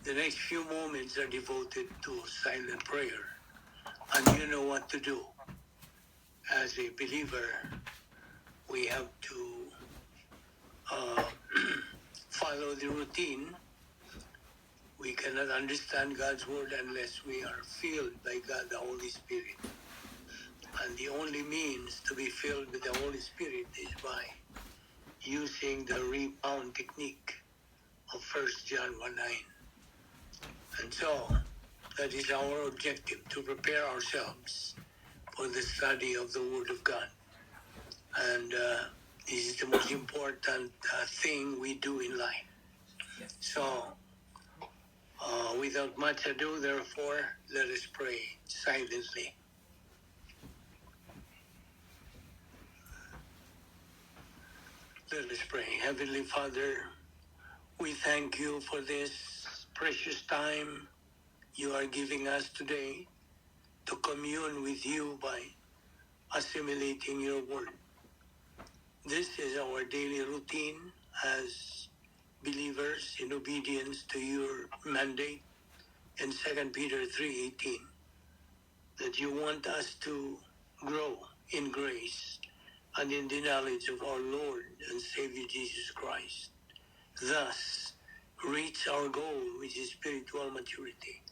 The next few moments are devoted to silent prayer. And you know what to do. As a believer, we have to follow the routine. We cannot understand God's word unless we are filled by God the Holy Spirit. And the only means to be filled with the Holy Spirit is by using the rebound technique of 1 John 1:9. And so that is our objective, to prepare ourselves for the study of the Word of God. And this is the most important thing we do in life. So, without much ado, therefore, let us pray silently. Let us pray. Heavenly Father, we thank you for this precious time you are giving us today to commune with you by assimilating your word. This is our daily routine as believers in obedience to your mandate in 2 Peter 3:18, that you want us to grow in grace and in the knowledge of our Lord and Savior Jesus Christ. Thus, reach our goal, which is spiritual maturity,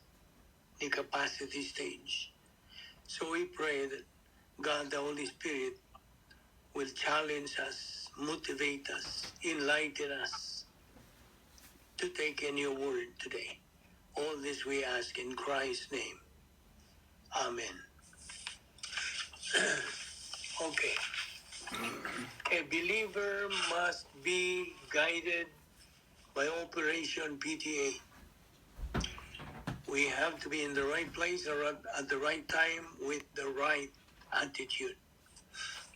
the capacity stage. So we pray that God, the Holy Spirit, will challenge us, motivate us, enlighten us to take in your word today. All this we ask in Christ's name. Amen. Okay. A believer must be guided by Operation PTA. We have to be in the right place or at the right time with the right attitude,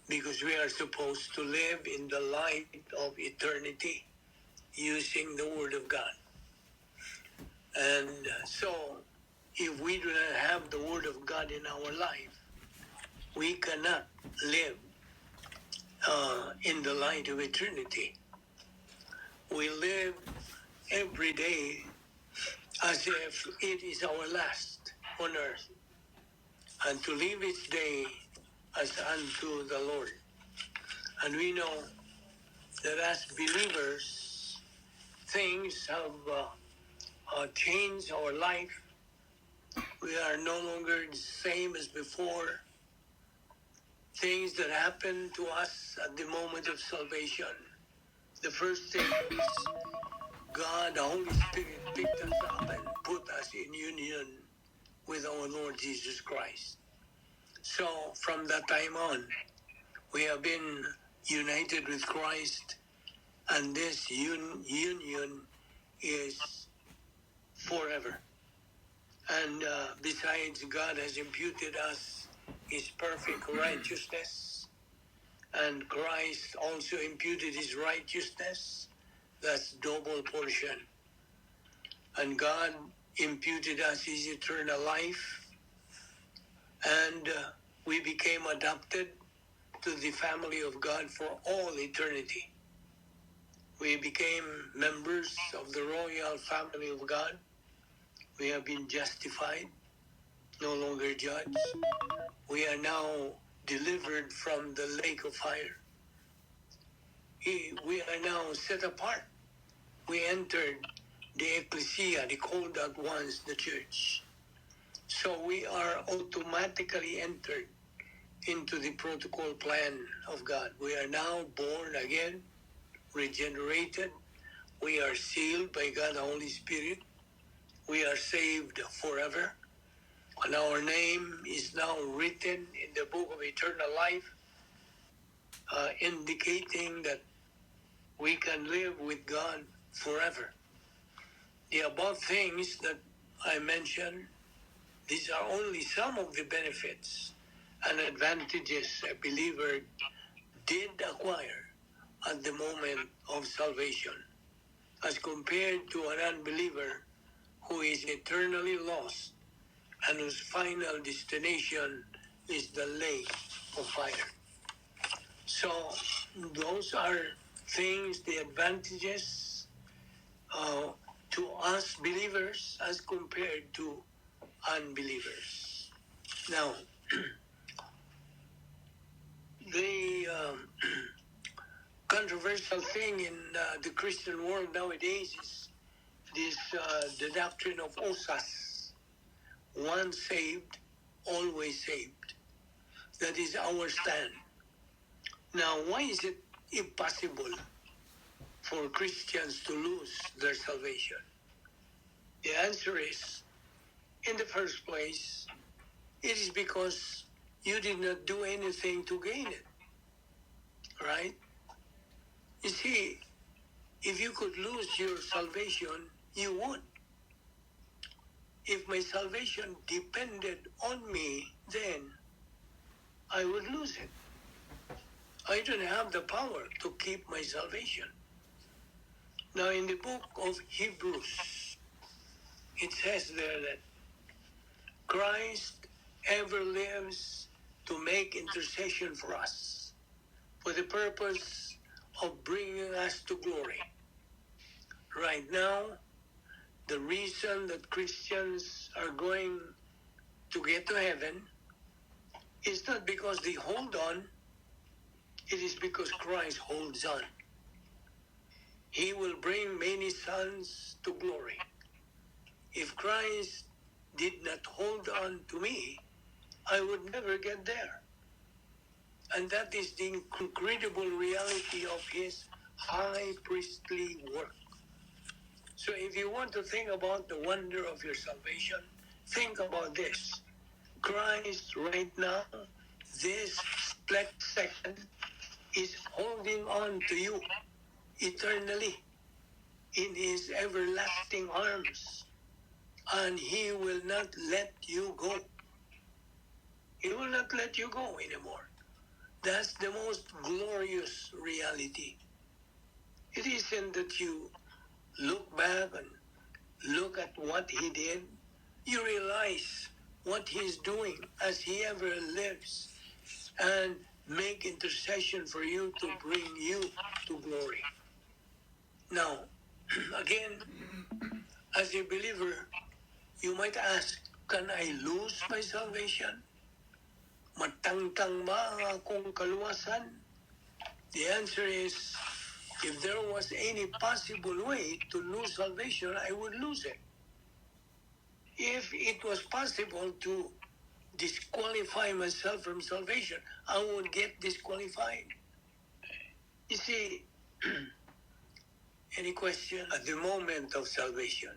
because we are supposed to live in the light of eternity using the Word of God. And so, if we do not have the Word of God in our life, we cannot live in the light of eternity. We live every day as if it is our last on earth, and to live each day as unto the Lord. And we know that as believers, things have changed our life. We are no longer the same as before. Things that happen to us at the moment of salvation. The first thing is God, the Holy Spirit, picked us up and put us in union with our Lord Jesus Christ. So from that time on, we have been united with Christ, and this union is forever. And besides, God has imputed us his perfect righteousness, and Christ also imputed his righteousness. That's double portion. And God imputed us his eternal life, and we became adopted to the family of God for all eternity. We became members of the royal family of God. We have been justified, no longer judged. We are now delivered from the lake of fire. We are now set apart. We entered the ecclesia, the called out ones, the church. So we are automatically entered into the protocol plan of God. We are now born again, regenerated. We are sealed by God the Holy Spirit. We are saved forever. And our name is now written in the book of eternal life, indicating that we can live with God forever. The above things that I mentioned, these are only some of the benefits and advantages a believer did acquire at the moment of salvation, as compared to an unbeliever who is eternally lost and whose final destination is the lake of fire. So those are things, the advantages. To us believers as compared to unbelievers. Now, the controversial thing in the Christian world nowadays is this the doctrine of OSAS: once saved, always saved. That is our stand. Now, why is it impossible for Christians to lose their salvation? The answer is, in the first place, it is because you did not do anything to gain it. Right? You see, if you could lose your salvation, you would. If my salvation depended on me, then I would lose it. I don't have the power to keep my salvation. Now, in the book of Hebrews, it says there that Christ ever lives to make intercession for us for the purpose of bringing us to glory. Right now, the reason that Christians are going to get to heaven is not because they hold on, it is because Christ holds on. He will bring many sons to glory. If Christ did not hold on to me, I would never get there. And that is the incredible reality of his high priestly work. So if you want to think about the wonder of your salvation, think about this. Christ right now, this split second, is holding on to you eternally in his everlasting arms. And he will not let you go. He will not let you go anymore. That's the most glorious reality. It isn't that you look back and look at what he did. You realize what he's doing as he ever lives and make intercession for you to bring you to glory. Now, again, as a believer, you might ask, "Can I lose my salvation? Matangtang ba ang akong kaluwasan?" The answer is, if there was any possible way to lose salvation, I would lose it. If it was possible to disqualify myself from salvation, I would get disqualified. You see, any question? At the moment of salvation,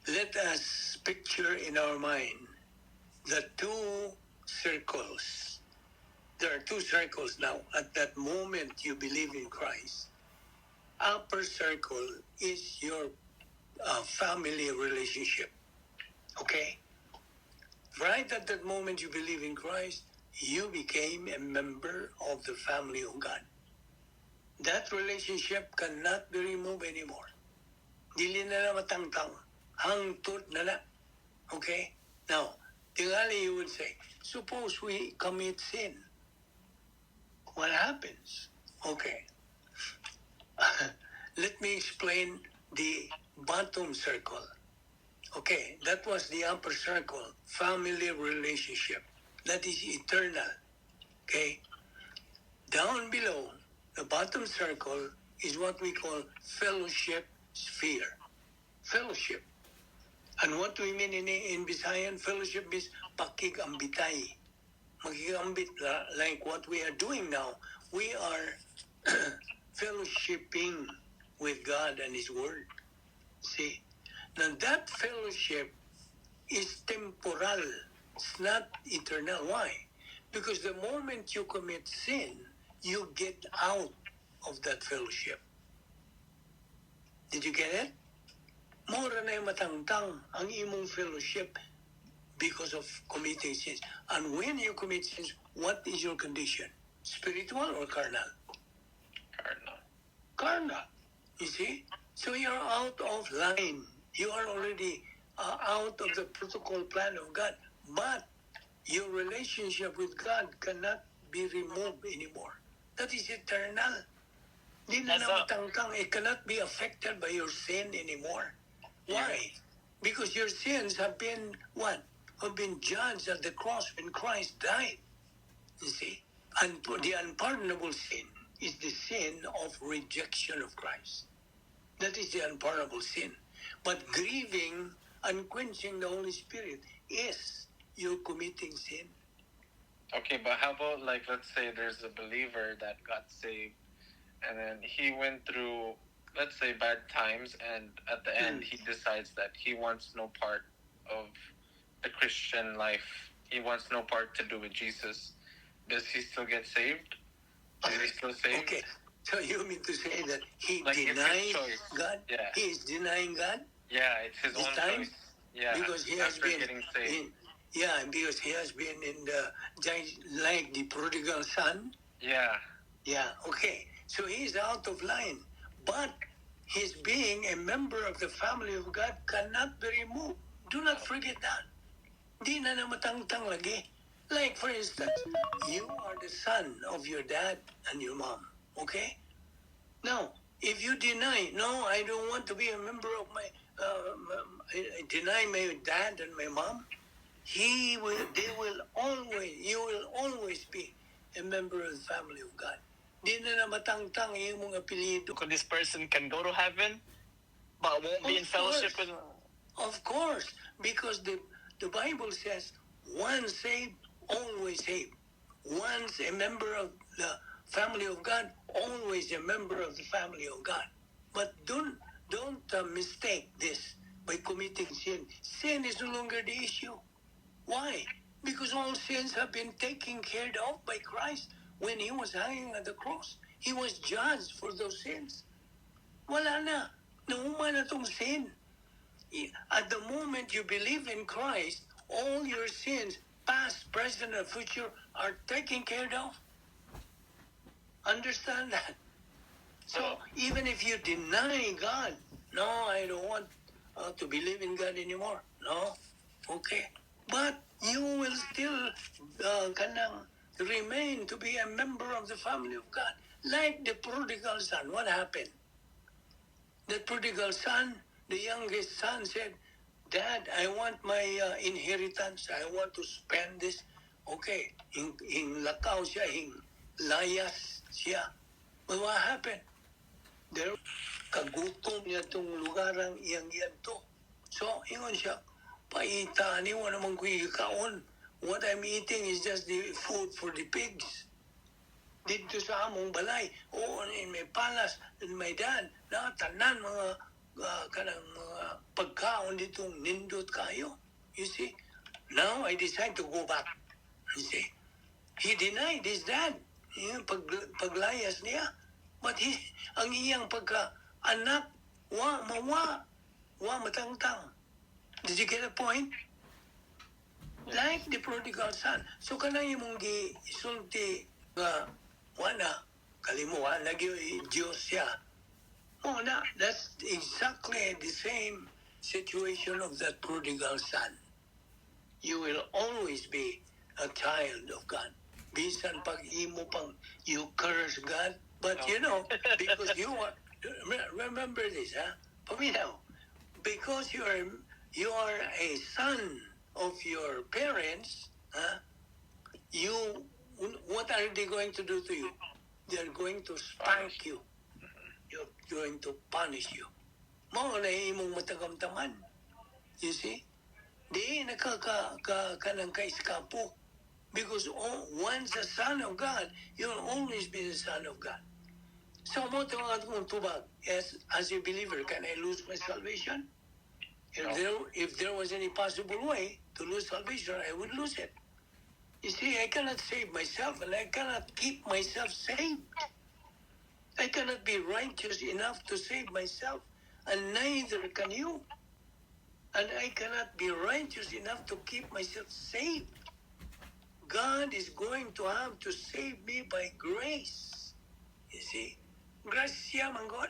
let us picture in our mind the two circles. There are two circles now. At that moment you believe in Christ, upper circle is your family relationship. Okay? Right at that moment you believe in Christ, you became a member of the family of God. That relationship cannot be removed anymore. Dili na na matangtang. Hangtod na na. Okay? Now, tingali you would say, "Suppose we commit sin. What happens?" Okay. Let me explain the bottom circle. Okay, that was the upper circle, family relationship. That is eternal. Okay? Down below, the bottom circle is what we call fellowship sphere. Fellowship. And what do we mean in Bisayan? Fellowship means pakigambitay. Makigambit, like what we are doing now. We are fellowshipping with God and His Word. See? Now that fellowship is temporal. It's not eternal. Why? Because the moment you commit sin, you get out of that fellowship. Did you get it? Mao ra na matangtang ang imong fellowship because of committing sins. And when you commit sins, what is your condition? Spiritual or carnal? Carnal. Carnal. You see? So you're out of line. You are already out of the protocol plan of God. But your relationship with God cannot be removed anymore. That is eternal. Di na Nasa- namatangtang. It cannot be affected by your sin anymore. Why? Because your sins have been what? Have been judged at the cross when Christ died. You see? And the unpardonable sin is the sin of rejection of Christ. That is the unpardonable sin. But grieving and quenching the Holy Spirit is you committing sin. Okay, but how about, like, let's say there's a believer that got saved and then he went through, let's say, bad times, and at the end he decides that he wants no part of the Christian life. He wants no part to do with Jesus. Does he still get saved? Is he still saved? Okay. So you mean to say that he Like, it's his denies choice. God? Yeah. He is denying God? Yeah, it's his This own time? choice. Yeah, Because he has after been getting saved. in, yeah, because he has been in the, like the prodigal son. Yeah, okay. So he's out of line. But his being a member of the family of God cannot be removed. Do not forget that. Di na namatangtang lagi. Like, for instance, you are the son of your dad and your mom. Okay? Now, if you deny, "No, I don't want to be a member of my, I deny my dad and my mom," he will, they will always, you will always be a member of the family of God. Di na namatangtang imong apelyido. Could this person can go to heaven, but won't be Of in fellowship course. With? Of course, because the Bible says, once saved, always saved. Once a member of the family of God, always a member of the family of God. But don't mistake this by committing sin. Sin is no longer the issue. Why? Because all sins have been taken care of by Christ when he was hanging at the cross. He was judged for those sins. Wala na. Nahuman na tong sin. At the moment you believe in Christ, all your sins, past, present, and future, are taken care of. Understand that. So even if you deny God, "No, I don't want to believe in God anymore." No, okay. But you will still kanang remain to be a member of the family of God. Like the prodigal son, what happened? The prodigal son, the youngest son, said, "Dad, I want my inheritance. I want to spend this." Okay, in lakaw siya, in layas siya. But what happened? There, kagutom niya itong lugar ang iyang to. So, ingon siya, "Paita ni, wala man ko'y kaon. What I'm eating is just the food for the pigs. Dito sa among balay, oo, in my palace, in my dad, na tanan mga kanang mga pagkaon ditong nindot kayo. You see? Now I decide to go back." You see? He denied his dad. Yung paglayas niya. But ang iyang pagka anak, wa, mawa, wa matangtang. Did you get a point? Like the prodigal son. So kanang imong gi isulti nga wala kalimuhan na gyud Diyos siya. Oh, na, that's exactly the same situation of that prodigal son. You will always be a child of God. Bisan pag imo pang you curse God, but because you are, remember this, ha? Paminaw, because you are a son of your parents, huh? You what are they going to do to you? They're going to spank you. You're going to punish you. Mao na imong matagamtaman. You see? Di nakaka ka, kanang kaiskapo. Because once a son of God, you'll always be the son of God. So mao to ang atong tubag. Yes, as a believer, can I lose my salvation? If No. there was any possible way to lose salvation, I would lose it. You see, I cannot save myself and I cannot keep myself saved. I cannot be righteous enough to save myself, and neither can you. And I cannot be righteous enough to keep myself saved. God is going to have to save me by grace. You see? Gracia, man God.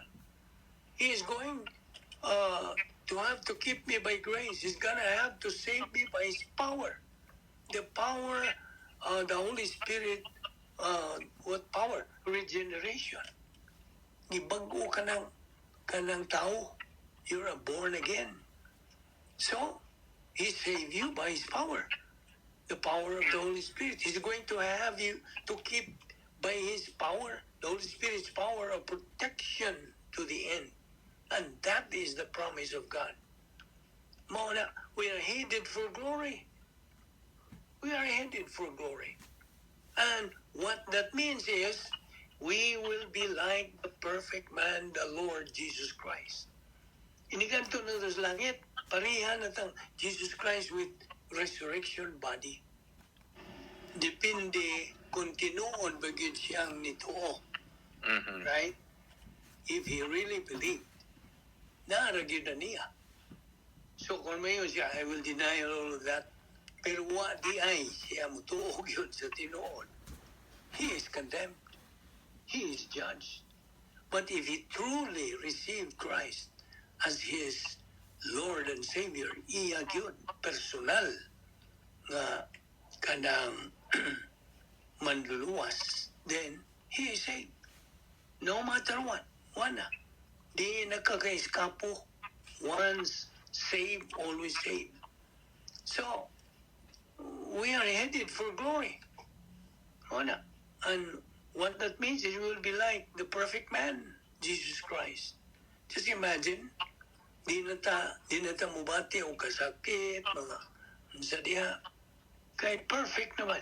He is going to have to keep me by grace. He's going to have to save me by His power. The power, the Holy Spirit, what power? Regeneration. Gibag-o ka ng kanang tao. You're a born again. So, He saved you by His power, the power of the Holy Spirit. He's going to have you to keep by His power, the Holy Spirit's power of protection to the end. And that is the promise of God. Mao na, we are headed for glory. We are headed for glory. And what that means is we will be like the perfect man, the Lord Jesus Christ. Inig-adto na sa langit, pareha na tang Jesus Christ with resurrection body. Depende kung tinuod ba gyud siyang nituo, right? If he really believed, naa ra gyud na niya. So kung mayon siya, "I will deny all of that," pero wa diay siya mutuo gyud sa tinuod, he is condemned. He is judged. But if he truly received Christ as his Lord and Savior, iya gyud, personal nga kanang manluluwas, then he is saved. No matter what, wala. Di nakaka-eskapo. Once saved, always saved. So, we are headed for glory. Wala. And what that means is we will be like the perfect man, Jesus Christ. Just imagine, di na ta mubati og kasakit, mga sa diha. Kay perfect naman.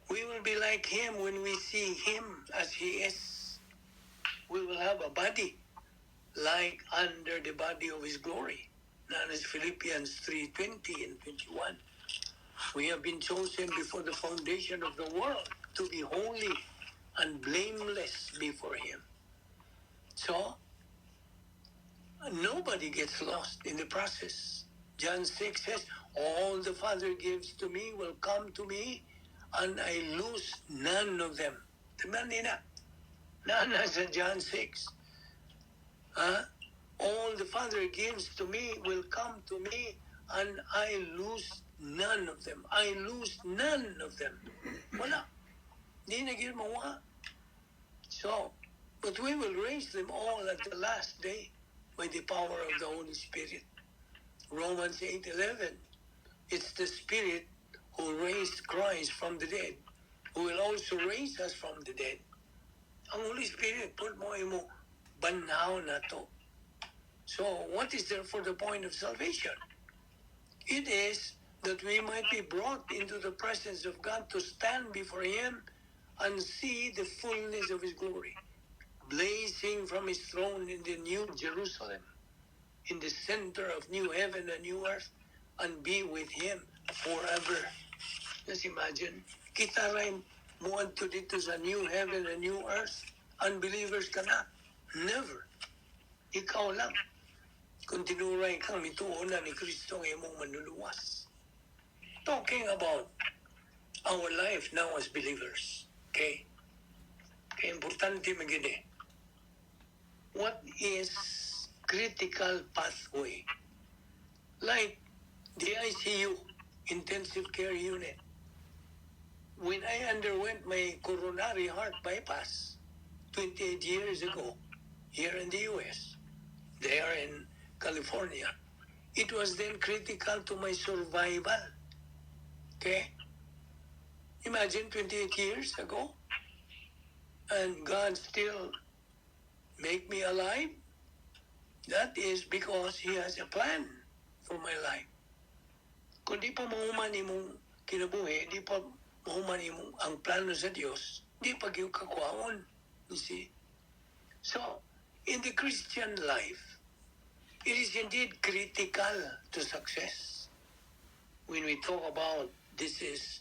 We will be like Him when we see Him as He is. We will have a body like under the body of His glory. That is Philippians 3:20 and 21. We have been chosen before the foundation of the world to be holy and blameless before Him. So, nobody gets lost in the process. John 6 says, "All the Father gives to me will come to me, and I lose none of them." Tingnan nila. Naa sa John 6. Huh? All the Father gives to me will come to me, and I lose none of them. I lose none of them. Wala. Di na gyud mawa. So, but we will raise them all at the last day by the power of the Holy Spirit. Romans 8:11. It's the Spirit who raised Christ from the dead, who will also raise us from the dead. Ang Holy Spirit, pud mo mo banhaw nato. So, what is therefore the point of salvation? It is that we might be brought into the presence of God to stand before Him and see the fullness of His glory, blazing from His throne in the New Jerusalem, in the center of new heaven and new earth, and be with Him forever. Just imagine, kita rin moadto didto sa new heaven and new earth, unbelievers cannot. Never. Ikaw lang. Kung tinuray kang mituo na ni Kristo ang imong manluluwas. Talking about our life now as believers. Okay? Kaya importante man gyud eh. What is critical pathway? Like the ICU, intensive care unit. When I underwent my coronary heart bypass 28 years ago here in the US, there in California, it was then critical to my survival. Okay? Imagine 28 years ago, and God still make me alive. That is because He has a plan for my life. Kung di pa mahuman imong kinabuhi, di pa mahuman imong ang plano sa Dios, di pa gyud ka kuhaon. You see? So, in the Christian life, it is indeed critical to success. When we talk about this is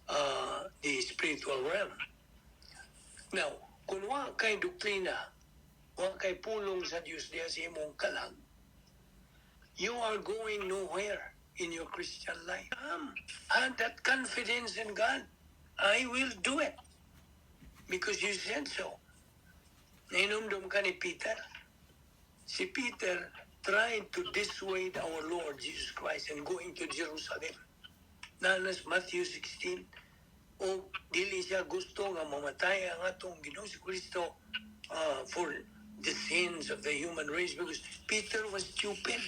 the spiritual realm. Now, kung wa kay doktrina, wa kay pulong sa Dios diya sa imong kalag, you are going nowhere in your Christian life. Have that confidence in God. "I will do it because you said so." Nahinumdum ka ni Peter. Si Peter tried to dissuade our Lord Jesus Christ and going to Jerusalem. Naa na sa Matthew 16, o dili siya gusto nga mamatay ang atong Ginoong si Kristo for the sins of the human race because Peter was stupid.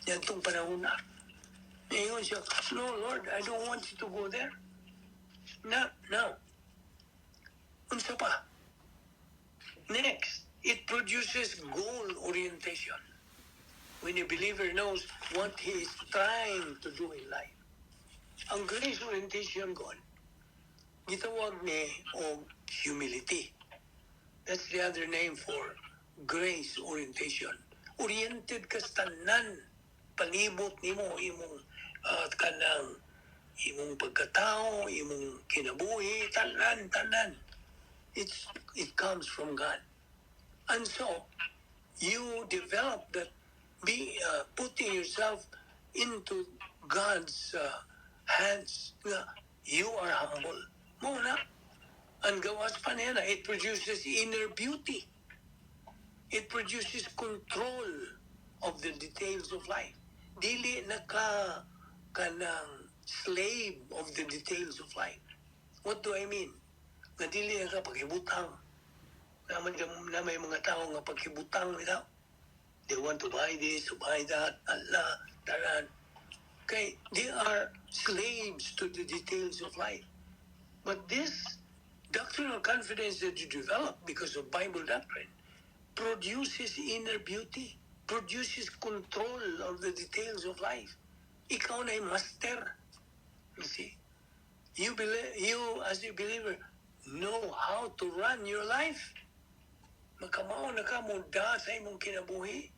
Niadtong panahon na. Ingon siya, "No, Lord, I don't want you to go there." No. Unsa pa? Next, it produces goal orientation. When a believer knows what he is trying to do in life. Ang grace orientation gud, gitawag ni og humility. That's the other name for grace orientation. Oriented ka sa tanan palibot nimo, imong kanang imong pagkatao, imong kinabuhi, tanan, tanan. It comes from God. And so, you develop that, be putting yourself into God's hands. Nga, you are humble. Mao na. Ang gawas pa niya na, it produces inner beauty. It produces control of the details of life. Dili na ka kanang slave of the details of life. What do I mean? Nga dili na ka pakibutang. Naman na may mga tao nga pakibutang bitaw. They want to buy this, to buy that, Allah, taran. Okay, they are slaves to the details of life. But this doctrinal confidence that you develop because of Bible doctrine produces inner beauty, produces control of the details of life. Ikaw na yung master. You see? You, believe, you as a believer know how to run your life. Makamao na ka mo da sa imong kinabuhi.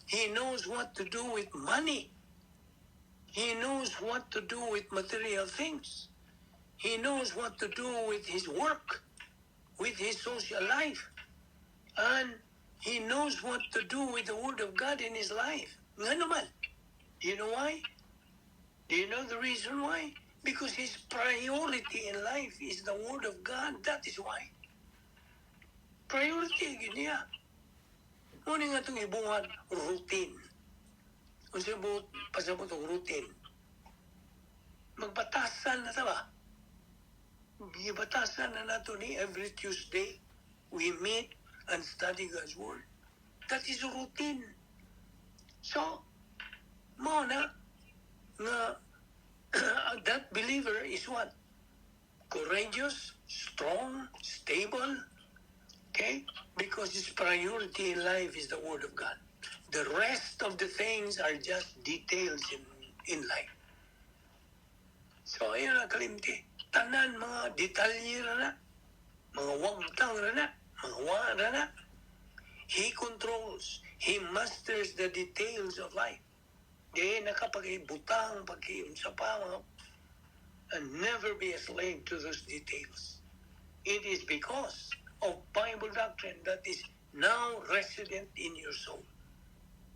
He knows what to do with money. He knows what to do with material things. He knows what to do with his work, with his social life. And he knows what to do with the Word of God in his life. Nga naman. Do you know why? Do you know the reason why? Because his priority in life is the Word of God. That is why. Priority gyud niya. Mao nga itong ibuhat, routine. Kung sa buot, pasabot og routine. Magbatasan na ta ba? Gibatasan na nato ni every Tuesday, we meet and study God's Word. That is a routine. So, mao na nga that believer is what? Courageous, strong, stable, okay? Because his priority in life is the Word of God. The rest of the things are just details in life. So, ayun na kalimti. Tanan, mga detalye ra na. Mga wagtang ra na. Mga wa ra na. He controls. He masters the details of life. Di nakapag-butang, pag-unsa pa, mga, and never be a slave to those details. It is because of Bible doctrine that is now resident in your soul.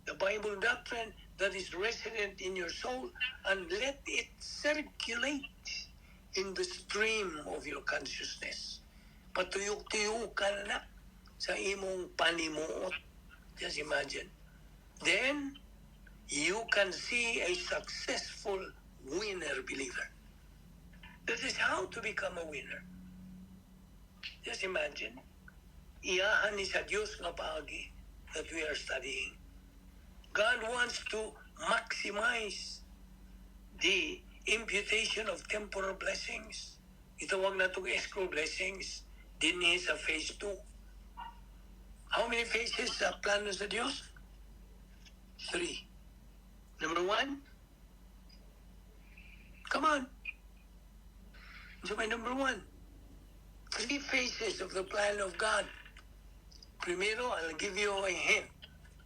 The Bible doctrine that is resident in your soul, and let it circulate in the stream of your consciousness. Patuyok-tuyok ka na sa imong panimuot. Just imagine. Then, you can see a successful winner believer. That is how to become a winner. Just imagine. Iyahan ni sa Diyos nga paagi that we are studying. God wants to maximize the imputation of temporal blessings. Itawag natong escrow blessings dinhi sa phase 2. How many phases sa plano sa Diyos? Three. Number one, come on. So my number one, three phases of the plan of God. Primero, I'll give you a hint.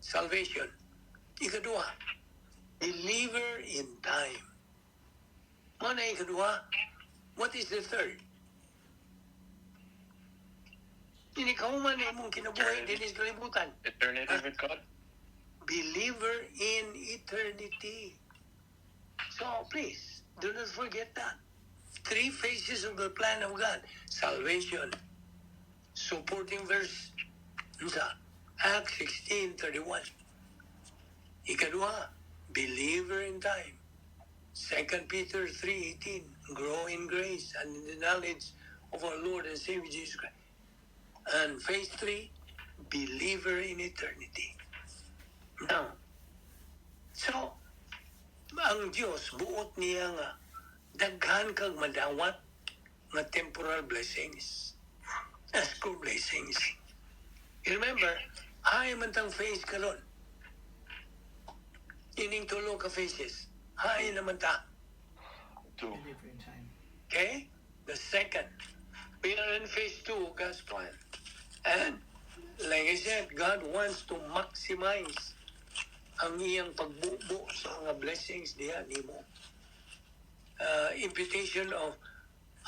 Salvation. Ikadua, believer in time. Mao na ikadua, what is the third? Inig-human na imong kinabuhi dinhi sa kalibutan. Eternity with God. Believer in eternity. So please, do not forget that. Three phases of the plan of God. Salvation. Supporting verse. Unsa? Acts 16:31. Ikaduha, believer in time. 2 Peter 3:18, grow in grace and in the knowledge of our Lord and Savior Jesus Christ. And phase 3, Believer in eternity. Now, so, ang Diyos, buot niya nga, daghan kag madawat nga temporal blessings. Eschol blessings. You remember, hain man tang phase karon. Ining tulo ka phases. Hain naman ta. Two. A different time. Okay? The second. We are in phase two of God's plan. And like I said, God wants to maximize ang iyang pagbubo sa mga blessings diha nimo. Imputation of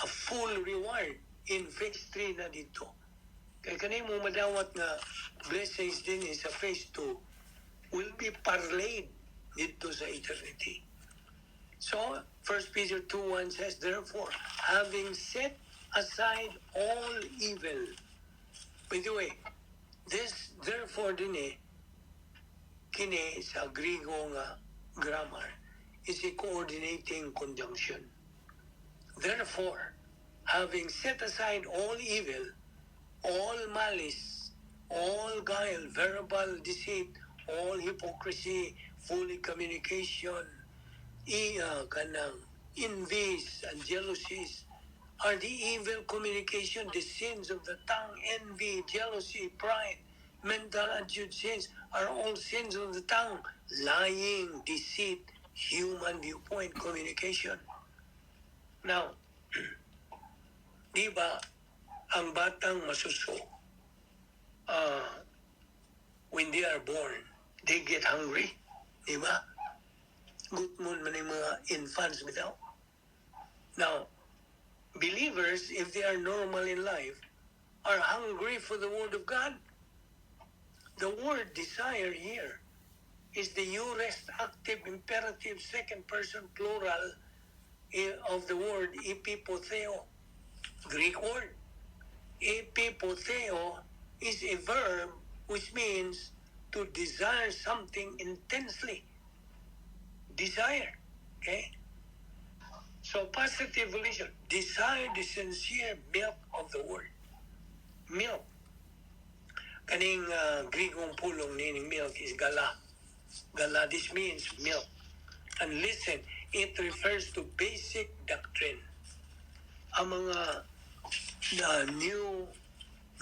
a full reward in phase 3 na dito. Kay kani mo madawat nga blessings din sa phase 2 will be parlayed dito sa eternity. So, 1 Peter 2:1 says, "Therefore, having set aside all evil." By the way, this "therefore" din eh, kini sa Grigo nga grammar is a coordinating conjunction. Therefore, having set aside all evil, all malice, all guile, verbal deceit, all hypocrisy, foolish communication, iya kanang envies and jealousies are the evil communication, the sins of the tongue, envy, jealousy, pride, mental attitude sins are all sins of the tongue, lying, deceit, human viewpoint communication. Now, di ba, ang batang masuso, when they are born, they get hungry, di ba? Gutmon man yung mga infants bitaw. Now, believers, if they are normal in life, are hungry for the Word of God. The word "desire" here is the aorist active imperative second person plural of the word epipotheo, Greek word. Epipotheo is a verb which means to desire something intensely. Desire. Okay? So positive volition. Desire the sincere milk of the word. Milk. Kaning Grigong pulong nining milk is gala. Gala, this means milk. And listen, it refers to basic doctrine. Ang mga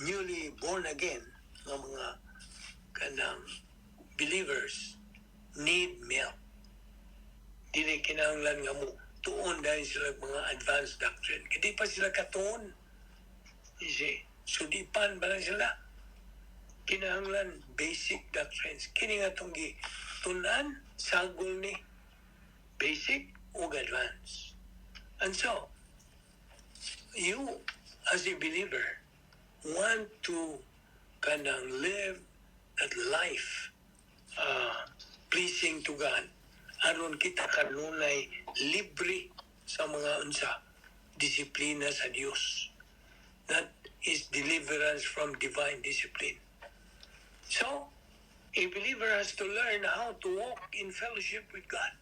newly born again nga mga kanang believers need milk. Dili kinahanglan nga mo tuon dahil sila mga advanced doctrine. Kaya di pa sila katuon. You see? So di pan ba lang sila? Kinahanglan basic doctrines. Kini nga itong gitunan, sagol ni basic ug advanced. And so, you as a believer want to kanang live that life pleasing to God aron kita kanunay libre sa mga unsa disiplina sa Dios. That is deliverance from divine discipline. So, a believer has to learn how to walk in fellowship with God.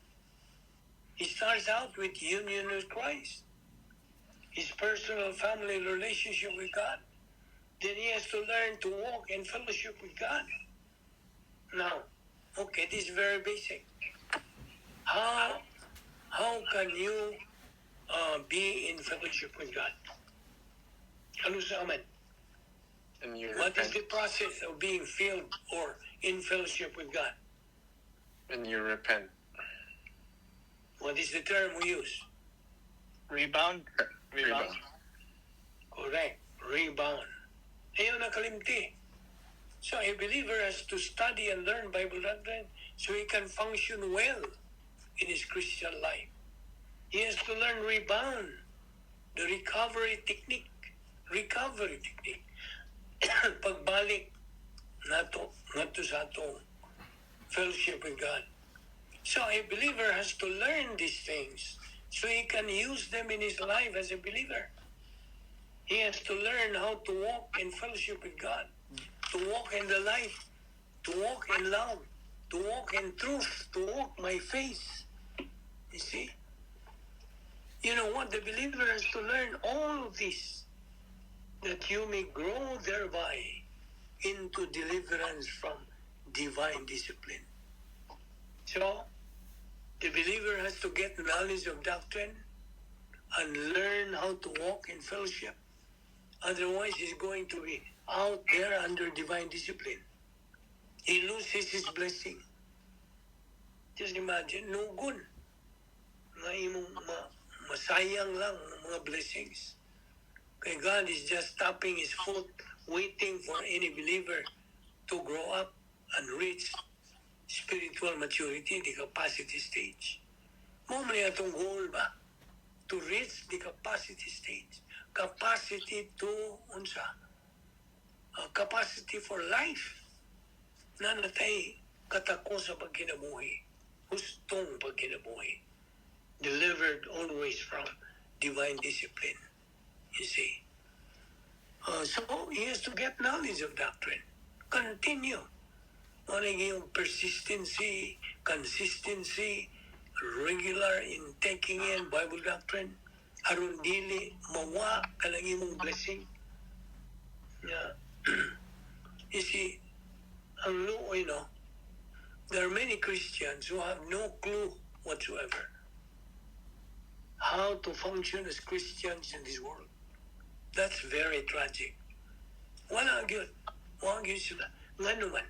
He starts out with union with Christ, his personal family relationship with God. Then he has to learn to walk in fellowship with God. Now, okay, this is very basic. How can you be in fellowship with God? Ano sa amin? And you What is repent. The process of being filled or in fellowship with God? And you repent. What is the term we use? Rebound. Rebound. Rebound. Correct. Rebound. Ayaw na kalimti. So a believer has to study and learn Bible doctrine so he can function well in his Christian life. He has to learn rebound, the recovery technique. Recovery technique. Pagbalik nato ngadto sa atong fellowship with God. So a believer has to learn these things so he can use them in his life as a believer. He has to learn how to walk in fellowship with God, to walk in the light, to walk in love, to walk in truth, to walk my faith. You see? You know what? The believer has to learn all of this that you may grow thereby. into deliverance from divine discipline. So, the believer has to get knowledge of doctrine and learn how to walk in fellowship. Otherwise, he's going to be out there under divine discipline. He loses his blessing. Just imagine, nugon nga imong masayang lang ang mga blessings. Kay God is just tapping His foot, waiting for any believer to grow up and reach spiritual maturity, the capacity stage. Mao man atong goal ba? To reach the capacity stage. Capacity to, unsa? Capacity for life. Naa na tay katako sa pagkinabuhi. Hustong pagkinabuhi. Delivered always from divine discipline. You see. So he has to get knowledge of doctrine. Continue. Ano yung persistency, consistency, regular in taking in Bible doctrine, aron dili mawa kanang imong blessing. Yeah. You see, ang luoy, no, there are many Christians who have no clue whatsoever how to function as Christians in this world. That's very tragic. Wala gyud. Wala gyud sila. Ngano man?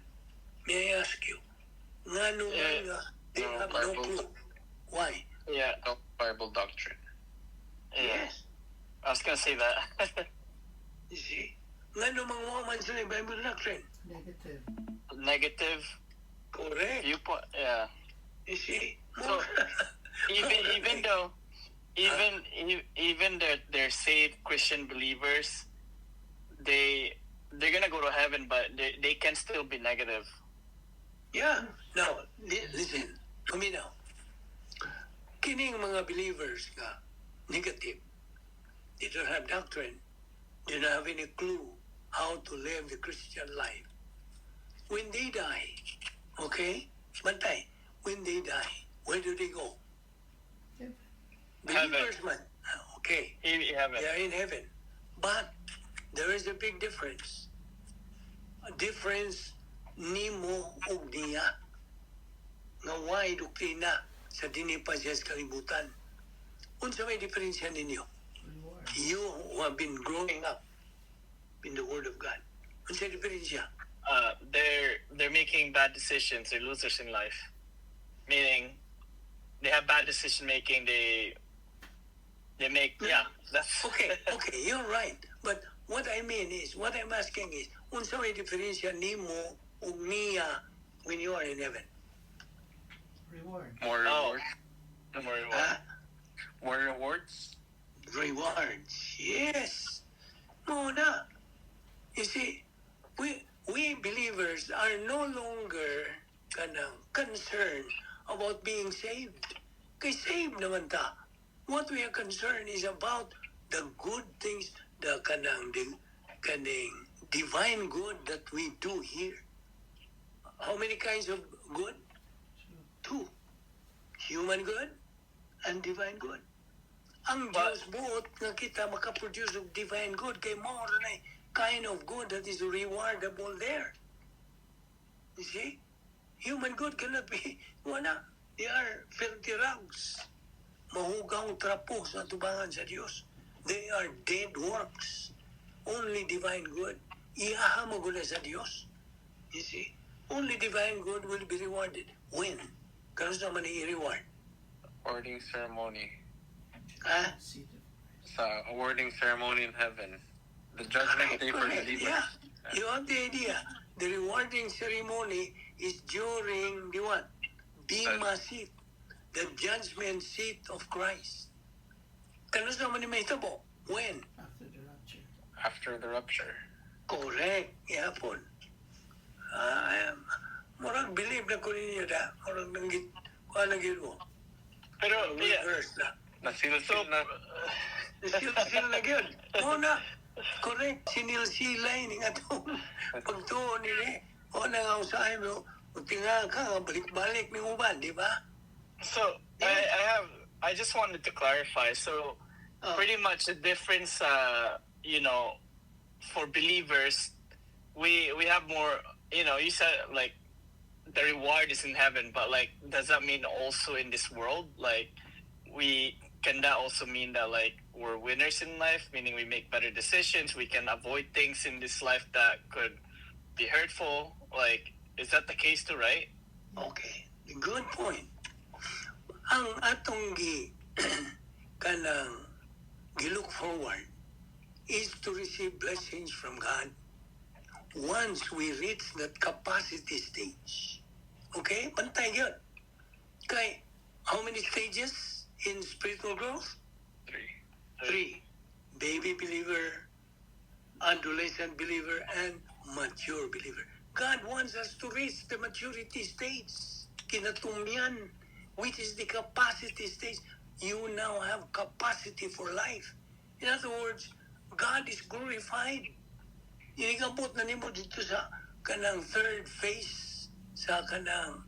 May I ask you? Ngano man nga they No have no Bible. Clue? Why? Yeah. No Bible doctrine. Yeah. Yes. I was gonna say that. You see? Ngano man wa man sila Bible doctrine? Negative. Negative Correct. viewpoint. Yeah. You see? So, even though even they're saved Christian believers, they're gonna go to heaven, but they can still be negative. Yeah. Now, listen. Paminaw. Kining mga believers nga negative, they don't have doctrine, they don't have any clue how to live the Christian life. When they die, okay? Bantay, when they die, where do they go? Heaven. Believers man. Okay. In heaven. They are in heaven. But there is a big difference. A difference nimo ug niya nga way doktrina sa dinhi pa siya sa kalibutan. Unsa may diferensya ninyo? Reward. You who have been growing up in the Word of God. Unsa diferensya? They're making bad decisions. They're losers in life, meaning they have bad decision making. They make, yeah. That's Okay, you're right. But what I mean is, what I'm asking is, unsa may diferensya nimo ug niya when you are in heaven? Reward. More Oh. rewards. Don't worry. Huh? More rewards. Rewards. Yes. Mao na. You see, we believers are no longer kanang concerned about being saved. Kay saved naman ta. What we are concerned is about the good things, the kaning divine good that we do here. How many kinds of good? Two. Human good and divine good. Ang Diyos buot nga kita makaproduce og divine good kay mao na kind of good that is rewardable there. You see? Human good cannot be, wala. They are filthy rags. Mahugawng trapo sa tubangan sa Diyos. They are dead works. Only divine good. Iyaha mo gula sa Diyos. You see? Only divine good will be rewarded. When? Kanus-a man i-reward? Awarding ceremony. Ha? Seat of Christ. Sa awarding ceremony in heaven. The judgment day for Correct. believers. Yeah. You have the idea. The rewarding ceremony is during the what? Bema seat. The judgment seat of Christ. Kanus-a man ni mahitabo? When? After the rapture. After the rapture. Correct. Gihapon. Ah, murag believe na ko ninyo da. Murag nanggit. Kuha na gyud mo. Pero yeah, Reverse na. Nasilsil so na. Silsil na gyud. Mao na. Correct. Sinilsilay ni nga atong pagtuo nini. O na nga usahay mo. Tinga ka nga balik-balik ni uban, di ba? So I just wanted to clarify. So Oh. pretty much the difference, for believers, we have more. You said like the reward is in heaven, but like, does that mean also in this world? Like, we can that also mean that like we're winners in life, meaning we make better decisions, we can avoid things in this life that could be hurtful? Like, is that the case too, right? Okay, good point. Ang atong gi kanang gi-look forward is to receive blessings from God once we reach that capacity stage. Okay? Pantay yun. Kay, how many stages in spiritual growth? Three. Three. Baby believer, adolescent believer, and mature believer. God wants us to reach the maturity stage. Kinatumyan, which is the capacity stage. You now have capacity for life. In other words, God is glorified. Inig-abot na nimo dito sa kanang third phase sa kanang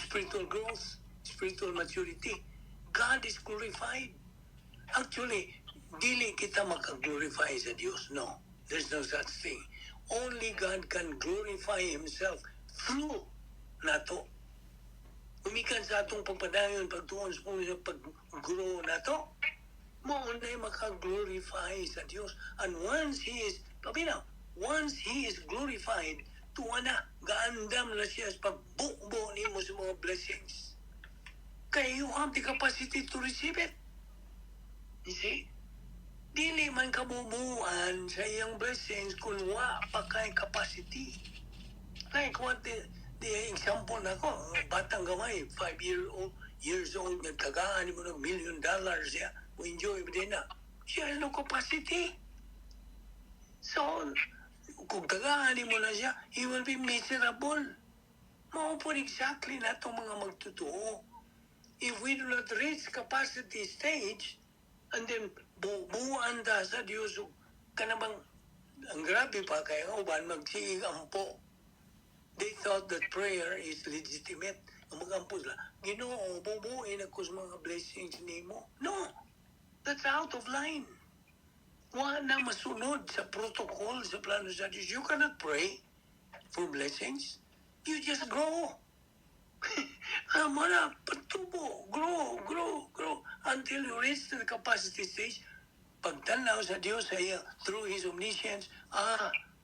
spiritual growth, spiritual maturity. God is glorified. Actually, dili kita makaglorify sa Dios. No, there's no such thing. Only God can glorify Himself through nato. Gumikan sa atong pagpadayon, pagtuon sa sa pag-grow nato, mao na makaglorify sa Dios. And once He is, pabinaw, once He is glorified, tuwa na, gaandam na siya sa pagbubo nimo sa mga blessings. Kaya you have the capacity to receive it. You see? Dili man kabubuan sa iyang blessings kung wa pa kay capacity. Like what the example nako, batang gamay, 5 years old, nagtagaan mo ng $1 million siya, mo enjoy mo din na. She has no capacity. So, kung tagaan mo na siya, he will be miserable. Mao po exactly na itong mga magtotoo. If we do not reach capacity stage, and then bubuan ta sa Dios, ug kanabang ang grabe pa kay ang uban magsiig ampo. They thought that prayer is legitimate. Ang magampo sila, "Ginoo, bubuin ako sa mga blessings nimo." No, that's out of line. Wa na masunod sa protocol sa plano sa Diyos. You cannot pray for blessings. You just grow. Amo na, patubo, grow, grow, grow, until you reach to the capacity stage. Pagtanaw sa Diyos sa iya, through His omniscience,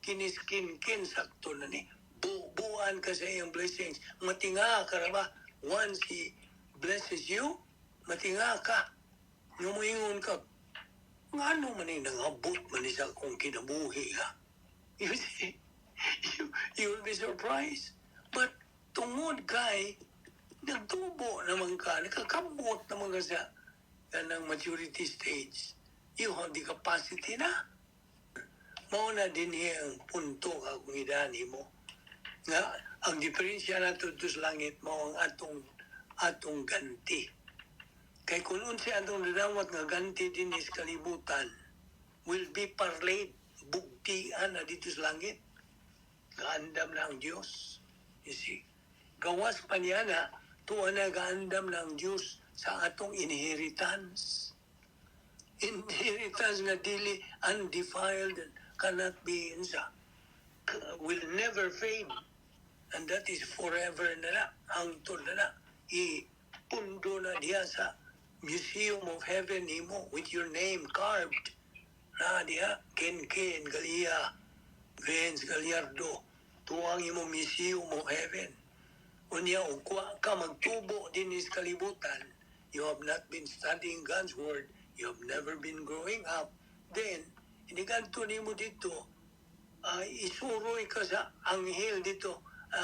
kiniskin-kin, sakto na ni. Bubuan ka sa iyang blessings. Matinga ka ra ba? Once He blesses you, matinga ka. Nga ka, ngano man ni nangabot man ni sa akong kinabuhi, ha? You see, you will be surprised. But tungod kay nagtubo naman ka, nakakabot naman ka sa kanang maturity stage. You have the capacity na. Mao na din ang punto ka kung idani mo. Nga, ang diferensya nato dito sa langit mao ang atong ganti. Kay kung unsa atong nadawat nga ganti din sa kalibutan, will be parlayed, bugtian na dito sa langit. Gaandam na ang Diyos. You see? Gawas pa niya na, tuwa na gaandam na ang Diyos sa atong inheritance. Inheritance nga dili undefiled and cannot be insa, will never fade. And that is forever na na, hangtod na na. Ipundo na diya sa Museum of Heaven nimo with your name carved. Na diya, Ken Ken Galia, Vince Gallardo, tuwang imo Museum of Heaven. Unya, ug wa ka magtubo din sa kalibutan, you have not been studying God's Word, you have never been growing up, then, iniganto nimo dito, ay isuroy ka sa anghel dito,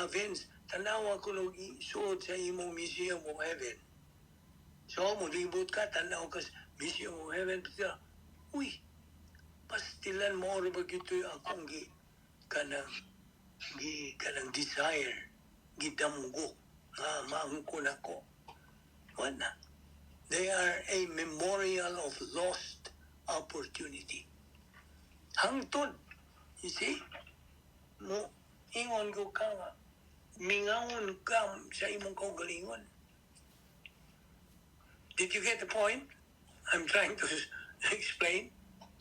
Vince, tanawa ko nung isuod sa imong Museum of Heaven. So, mulibot ka, tanaw ka sa Museum of Heaven, pita, uy, pastilan mo ba gito yung akong gi kanang desire, gidamgo, nga maangkon ako. Wala. They are a memorial of lost opportunity. Hangtod, you see? Mo, ingon ko ka nga, mingawon ka sa imong kaugalingon. Did you get the point I'm trying to explain?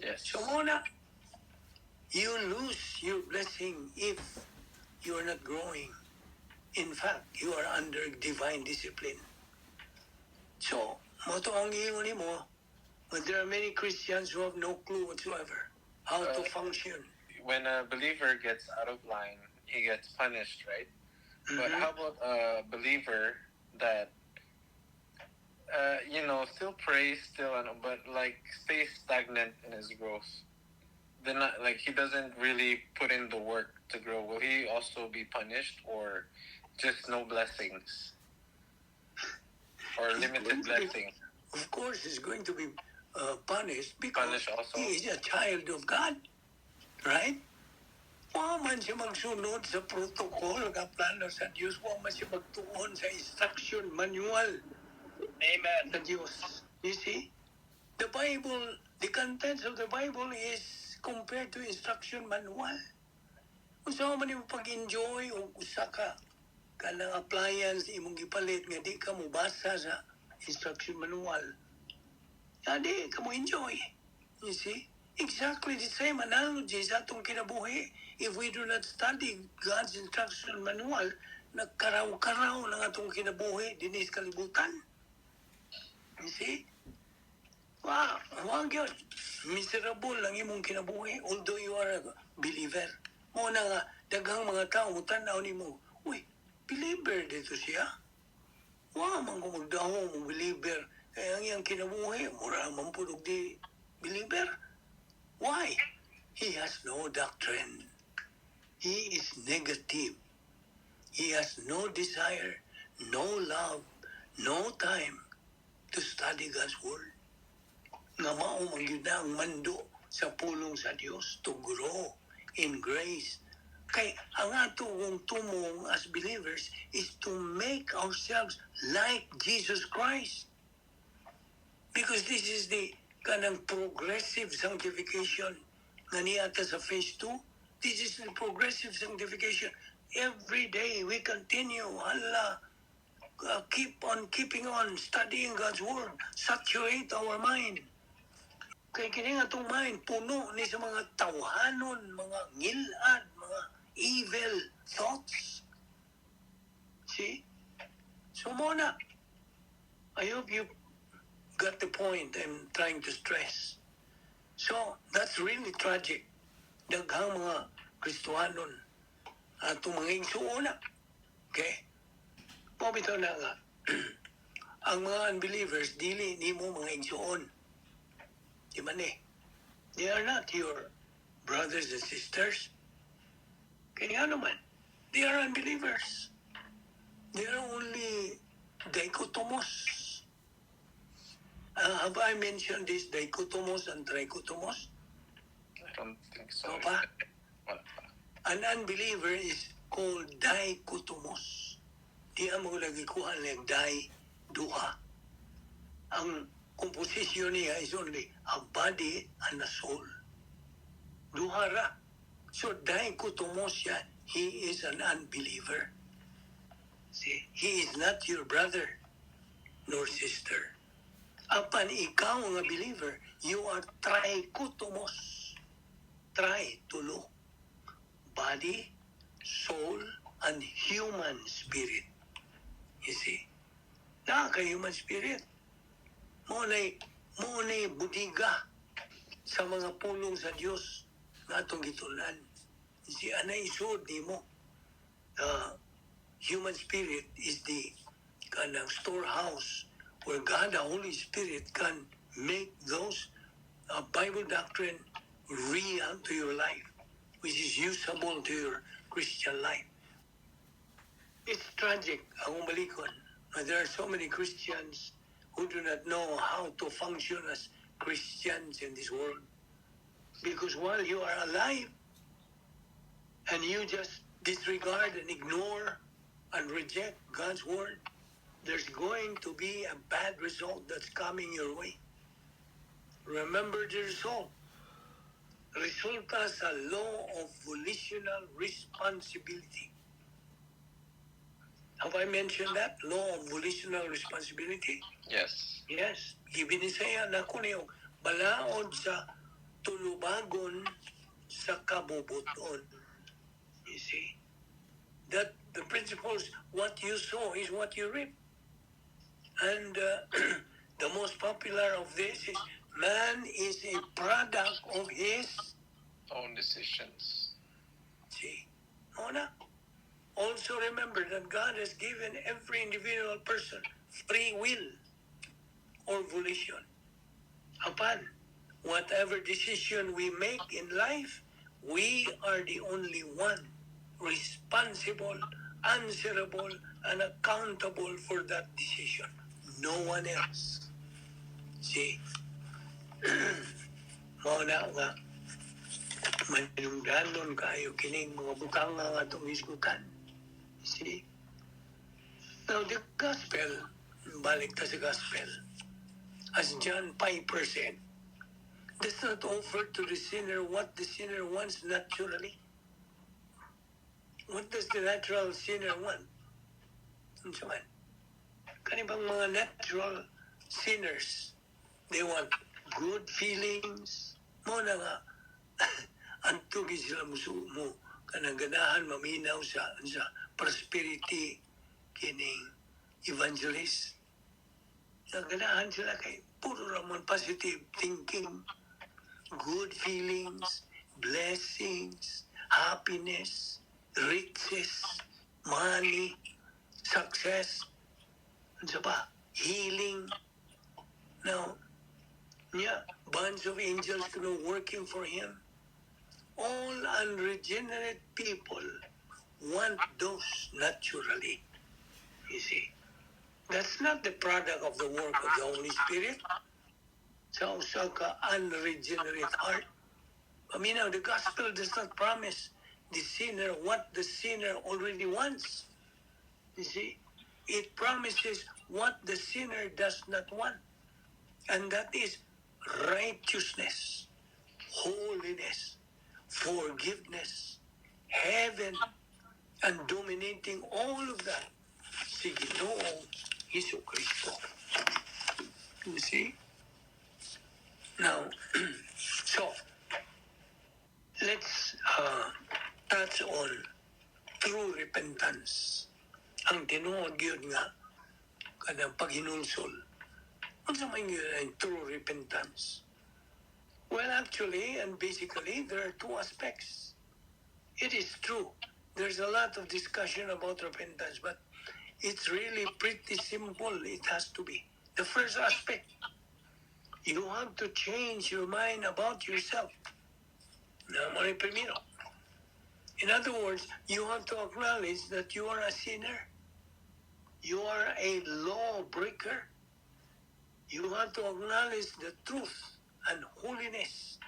Yes. So muna, You lose your blessing if you are not growing. In fact, you are under divine discipline. So, mao to ang giingon nimo, but there are many Christians who have no clue whatsoever how to function. When a believer gets out of line, he gets punished, right? But Mhm. how about a believer that still prays, still, but like stays stagnant in his growth? Then, not, like, he doesn't really put in the work to grow. Will he also be punished, or just no blessings, or He's limited going to be- blessings? Of course, he's going to be punished because Punished also. He is a child of God. Right? Wa man siya magsunod sa protocol nga plano sa Diyos. Wa man siya magtuon sa instruction manual Amen. sa Diyos. You see? The Bible, the contents of the Bible is compared to instruction manual. Unsa man imo pag-enjoy og usa ka kanang appliance imong gipalit nga di ka mobasa sa instruction manual? Ya, di ka mo enjoy. You see? Exactly the same analogy sa atong kinabuhi. If we do not study God's instruction manual, nagkaraw-karaw ng atong kinabuhi dinhi sa kalibutan. You see? Wow, wa gyud. Miserable lang imong kinabuhi although you are a believer. Mao na nga daghang mga tao mo-tan-aw nimo, "Uy, believer dito siya. Wa man ko magdahom mo believer. Kaya ang iyang kinabuhi, mura man pud og di believer." Why? He has no doctrine. He is negative. He has no desire, no love, no time to study God's Word. Nga mao man gyud na ang mando sa pulong sa Dios to grow in grace. Kay ang atong tumong as believers is to make ourselves like Jesus Christ. Because this is the kanang progressive sanctification nga naa ta sa phase 2. This is the progressive sanctification. Every day we continue, hala, keep on keeping on studying God's Word, saturate our mind. Kay kini nga atong mind, puno ni sa mga tawhanon, mga ngilad, mga evil thoughts. See? So mao na, I hope you got the point I'm trying to stress. So, that's really tragic. Daghang mga Kristohanon atong mga igsuona. Okay? Mao bitaw na nga ang mga unbelievers, dili nimo mga igsuon. Di man eh. They are not your brothers and sisters. Kaya naman, they are unbelievers. They are only dichotomous. Have I mentioned this dichotomous and trichotomous? I don't think so. No pa? Wala pa. An unbeliever is called dichotomous. Di mo lagi kuha like di, duha. Ang composition niya is only a body and a soul. Duha ra. So dichotomous siya. He is an unbeliever. See, he is not your brother nor sister. Apan ikaw nga believer, you are trichotomous. Tri, tulo. Body, soul, and human spirit. You see? Naa ka human spirit. Mao na'y budiga sa mga pulong sa Dios nga atong gitun-an. Si anay isuod nimo. Human spirit is the kanang storehouse where God the Holy Spirit can make those Bible doctrine real to your life, which is usable to your Christian life. It's tragic, ang umalikon, but there are so many Christians who do not know how to function as Christians in this world. Because while you are alive and you just disregard and ignore and reject God's word, there's going to be a bad result that's coming your way. Remember the result. Resulta sa law of volitional responsibility. Have I mentioned that? Law of volitional responsibility? Yes. Yes. Gibinisaya nako niyo. Balaod sa tulubagon sa kabubuton. You see? That the principles, what you sow is what you reap. And the most popular of this is man is a product of his own decisions. See? Mao na. Also remember that God has given every individual person free will or volition. Apan whatever decision we make in life, we are the only one responsible, answerable, and accountable for that decision. No one else. See? Mao na nga mahinungdanon kaayo kining mga butang nga atong hisgutan. See? Now the gospel, balik ta sa gospel, as John Piper said, does not offer to the sinner what the sinner wants naturally. What does the natural sinner want? Unsa man? Kani bang mga natural sinners, they want good feelings. Mao na nga, adto gyud sila mo kanang ganahan maminaw sa prosperity kining evangelist. Naganahan sila kay puro ramon positive thinking, good feelings, blessings, happiness, riches, money, success, ano pa, healing. Now, yeah, bunch of angels working for him. All unregenerate people want those naturally. You see, that's not the product of the work of the Holy Spirit. Sa usa ka unregenerate heart. I mean, now, the gospel does not promise the sinner what the sinner already wants. You see, it promises what the sinner does not want. And that is righteousness, holiness, forgiveness, heaven, and dominating all of that, si Ginoong Hesus Kristo. You see? Now, so, let's touch on true repentance. Ang tinuod gyud nga kanang paghinulsol. Unsa man gyud ang true repentance? Well, actually and basically, there are two aspects. It is true. There's a lot of discussion about repentance, but it's really pretty simple. It has to be. The first aspect, you have to change your mind about yourself. Na mao primero. In other words, you have to acknowledge that you are a sinner. You are a lawbreaker. You have to acknowledge the truth and holiness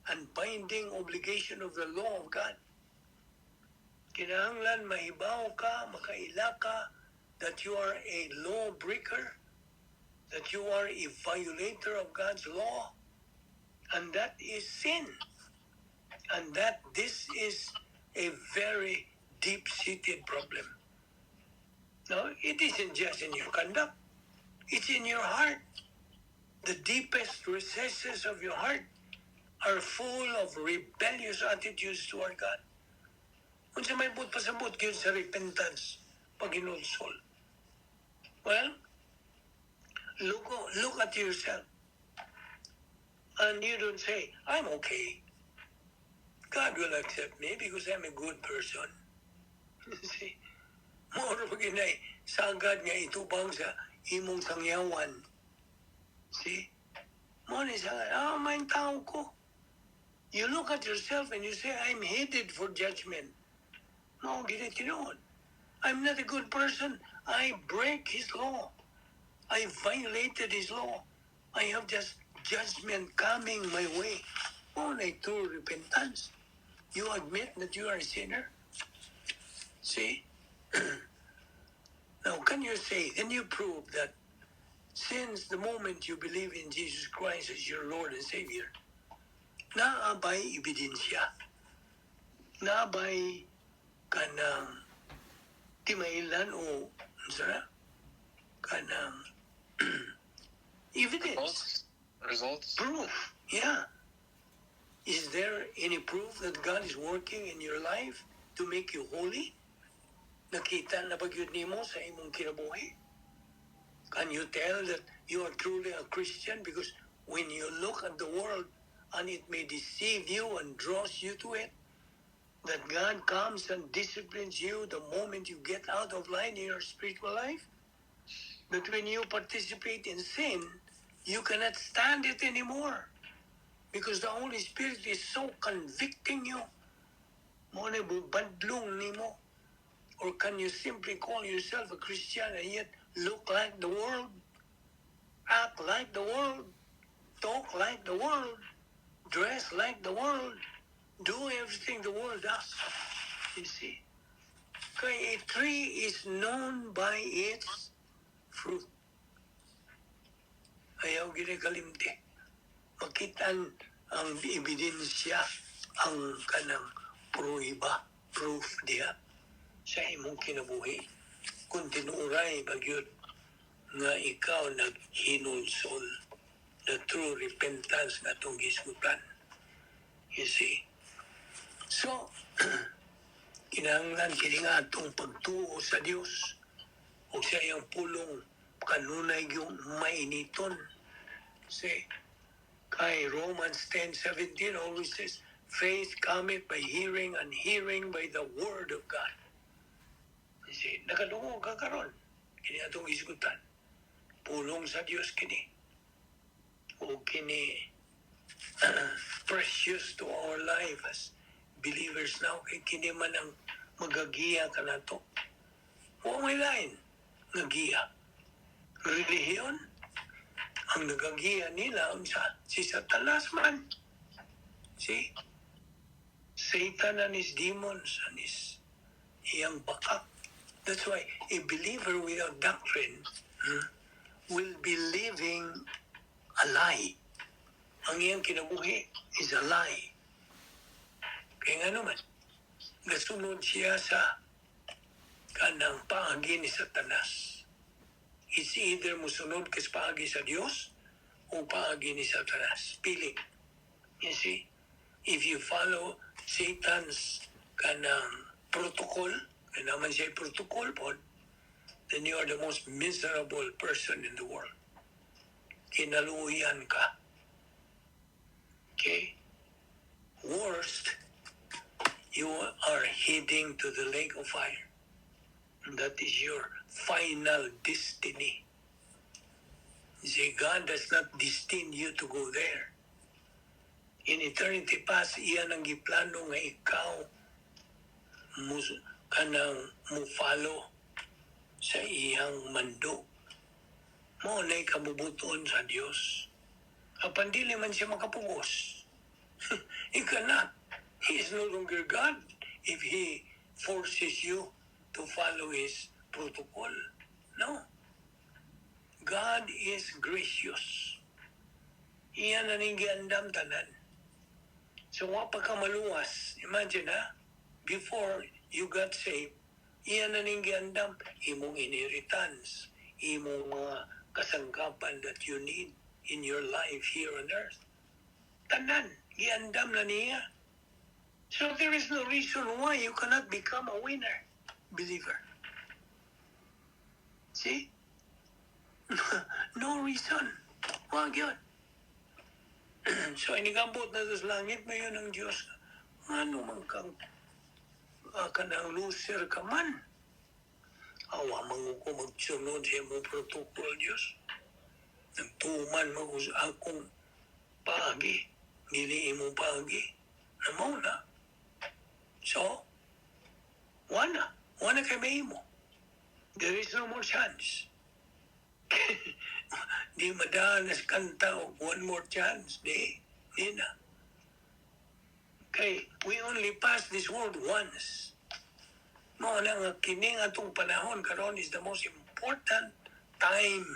and binding obligation of the law of God. Kinahanglan mahibaw ka, makaila ka that you are a lawbreaker, that you are a violator of God's law, and that is sin. And that this is a very deep-seated problem. Now, it isn't just in your conduct, it's in your heart. The deepest recesses of your heart are full of rebellious attitudes toward God. Unsa may buot pasabot gyud sa repentance, paghinulsol? Well, look at yourself. And you don't say, "I'm okay. God will accept me because I'm a good person." See? Mao ra gyud sagad nga itubang sa imong sangyawan. See? Mao ni sagad, ah, maayong tao ko. You look at yourself and you say, "I'm headed for judgment." Mao gyud tinuod. I'm not a good person. I break His law. I violated His law. I have just judgment coming my way. Mao na true repentance. You admit that you are a sinner. See? Now, can you prove that since the moment you believe in Jesus Christ as your Lord and Savior, naa bay ebidensya? Naa bay kanang timailan o unsa na? Kanang evidence. Results? Results? Proof. Yeah. Is there any proof that God is working in your life to make you holy? Nakita na ba gyud nimo sa imong kinabuhi? Can you tell that you are truly a Christian? Because when you look at the world and it may deceive you and draws you to it, that God comes and disciplines you the moment you get out of line in your spiritual life? That when you participate in sin, you cannot stand it anymore because the Holy Spirit is so convicting you. Mao na badlong nimo. Or can you simply call yourself a Christian and yet look like the world, act like the world, talk like the world, dress like the world, do everything the world does? You see? Kay a tree is known by its fruit. Ayaw gyud kalimti. Makitaan ang ebidensya, ang kanang pruiba, proof diha sa imong kinabuhi. Kung tinuuray ba gyud nga ikaw naghinulsol, the true repentance nga atong gisgutan. You see? So, kinahanglan kini nga atong pagtuo sa Dios o sa iyang pulong kanunay yung mainiton. See, kay Romans 10:17 always says, "Faith cometh by hearing and hearing by the word of God." You see, nakadungog ka karon. Kini atong isgutan. Pulong sa Dios kini. O kini precious to our life as believers now kay kini man ang magagiya kanato. Wa may lain nga giya. Relihiyon, ang nagagiya nila ang sa, si Satanas man. See? Satan and his demons and his iyang bakak. That's why a believer without doctrine will be living a lie. Ang iyang kinabuhi is a lie. Kaya nga naman, nasunod siya sa kanang paagi ni Satanas. It's either musunod ka sa paagi sa Dios o paagi ni Satanas. Pili. You see? If you follow Satan's kanang protocol, kaya naman siya protocol po, then you are the most miserable person in the world. Kinaluyan ka. Okay? Worst, you are heading to the lake of fire. And that is your final destiny. You see, God does not destine you to go there. In eternity past, iyan ang giplano nga ikaw mo, kanang mo follow sa iyang mando. Mao na'y kabubuton sa Dios. Apan dili man siya makapugos. He cannot. He is no longer God if he forces you to follow his protocol. No. God is gracious. Iya na ning giandam tanan. So wa pa ka maluwas. Imagine ha, before you got saved, iya na ning giandam imong inheritance, imong mga kasangkapan that you need in your life here on earth. Tanan, giandam na niya. So there is no reason why you cannot become a winner, believer. See? No reason. Wa gyud. So inigambot na sa langit mayon ang Diyos. Ano man kang kanang loser ka man. Awa man ko magsunod sa imong protocol, Diyos. Nagtuman mo ko sa akong paagi. Dili imong paagi. Na mao na. So, wala. Wala kay mahimo. There is no more chance. Di madaan sa kanta og "One More Chance." Di. Di na. Kay, we only pass this world once. Mao na nga kini nga atong panahon karon is the most important time.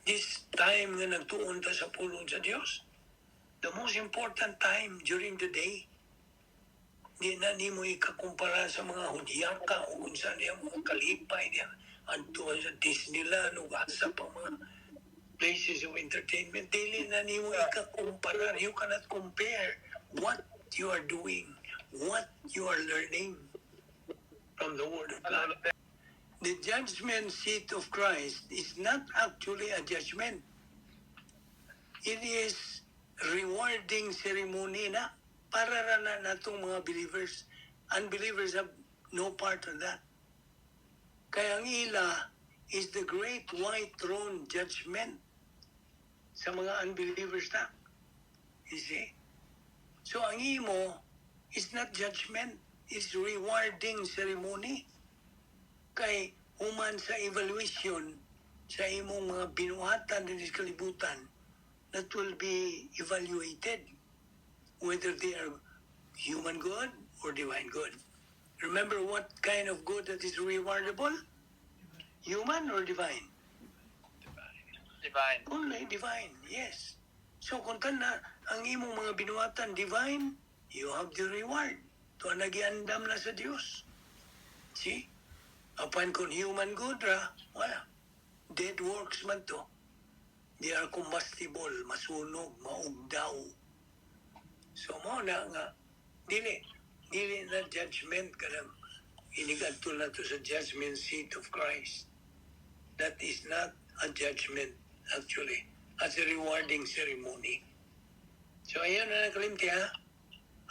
This time nga nagtuon ta sa pulong sa Dios. The most important time during the day. Di na nimo ikakumpara sa mga hudyaka o unsa niya mga kalipay niya. Adto sa Disneyland o asa pa mga Places of entertainment. Dili na nimo ikakumpara. You cannot compare what you are doing, what you are learning from the Word of God. The judgment seat of Christ is not actually a judgment. It is rewarding ceremony na para ra na natong mga believers. Unbelievers have no part on that. Kaya ang ila is the great white throne judgment sa mga unbelievers na. You see? So ang imo is not judgment, it's rewarding ceremony. Kay human sa evaluation sa imong mga binuhatan din sa kalibutan that will be evaluated whether they are human good or divine good. Remember what kind of good that is rewardable? Human or divine? Divine. Only divine, yes. So kung na ang imong mga binuhatan divine, you have the reward. To ang nagiandam na sa Dios. See? Apan kung human good ra, wala. Dead works man to. They are combustible, masunog, maugdaw. So mao na nga, dili na judgment kanang inigadto na to sa judgment seat of Christ. That is not a judgment actually. As a rewarding ceremony. So ayan na nakalimti ha.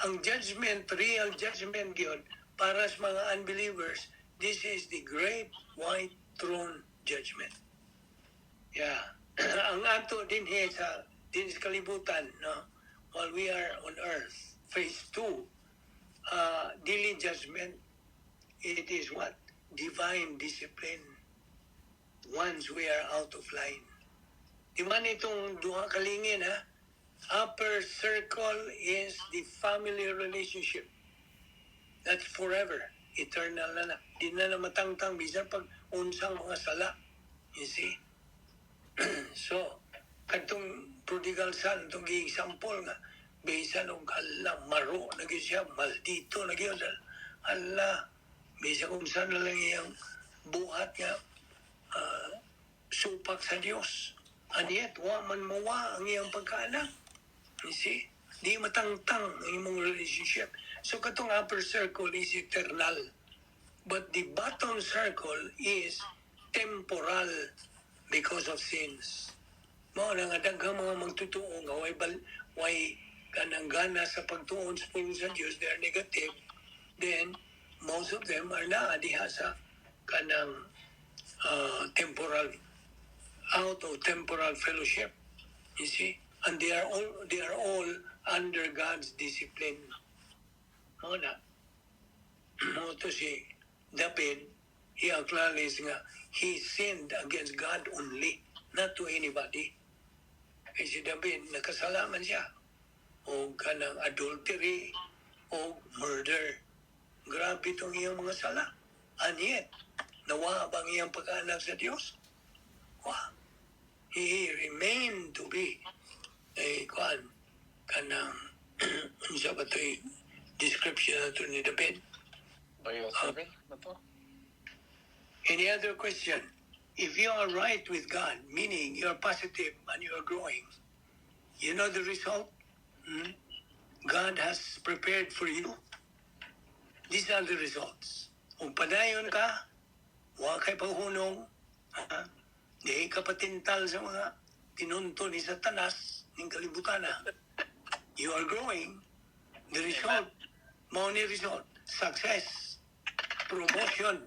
Ang judgment, real judgment gyud para sa mga unbelievers, this is the great white throne judgment. Yeah. Ang ato din here sa kalibutan, no? While we are on earth, phase 2, dili judgment, it is what? Divine discipline. Once we are out of line. Di man itong duha kalingin, ha? Upper circle is the family relationship. That's forever. Eternal na na. Di na na matangtang bisan pag unsang mga sala. You see? So, katong prodigal son, itong example nga, bisan og hala, maro na gyud siya, maldito na gyud. Hala, bisan unsa na lang iyang buhat nga supak sa Dios. And yet, wa man mawa ang iyang pagkaanak. You see? Di matangtang ang imong relationship. So katong upper circle is eternal. But the bottom circle is temporal because of sins. Mao na nga daghang mga magtutuo nga way kanang gana sa pagtuon sa pulong sa Dios, they are negative, then most of them are naa diha sa kanang temporal, out of temporal fellowship. You see? And they are all under God's discipline. Mao na. Mao to si David, he acknowledged nga he sinned against God only, not to anybody. Kay si David, nakasala man siya. O kanang adultery, o murder. Grabe itong iyang mga sala. And yet, nawa bang iyang pagkaanak sa Diyos? Wa. He remained to be a kuan kanang unsa ba to'y description na to ni David? Loyal servant ba to? Any other question? If you are right with God, meaning you are positive and you are growing, you know the result? Hmm? God has prepared for you. These are the results. Kung padayon ka, wa kay paghunong, ha? Di ka patintal sa mga tinunto ni Satanas ning kalibutan na. You are growing. The result, mao ni result, success, promotion,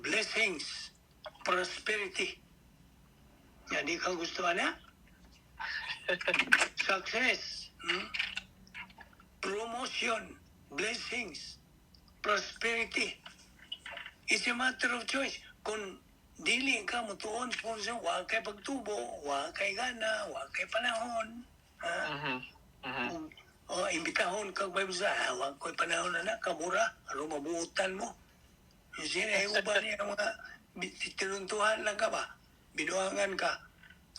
blessings, prosperity. Yan, di ka gusto, ana? Success, Promotion, blessings, prosperity. It's a matter of choice. Kung dili ka mo tuon sponsor, wa kay pagtubo, wa kay gana, wa kay panahon. Ha? Kung oh, imbitahon kag Bible sa, ah, wa ko'y panahon na na, kamura, ano mabuutan mo. Yung sina, uban niya mga tinuntuhan lang ka ba? Binuangan ka.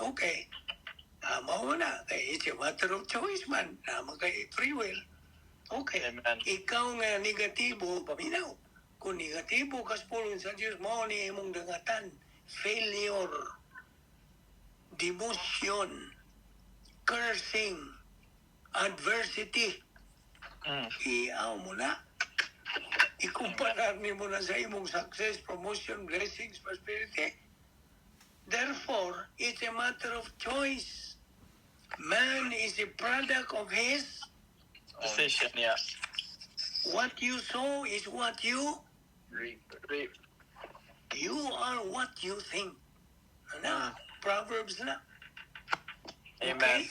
Okay. Ah, mao na. Kay it's a matter of choice man. Naa man kay free will. Okay. Amen. Ikaw nga negatibo, paminaw. Kung negatibo ka sa pulong sa Diyos, mao ni imong dangatan. Failure. Demotion, cursing, adversity. Hiyaw mo na. Ikumparar nimo na sa imong success, promotion, blessings, prosperity. Therefore, it's a matter of choice. Man is a product of his Decision, yeah. What you sow is what you Reap. Reap. You are what you think. Ano? Proverbs na. Amen. Okay?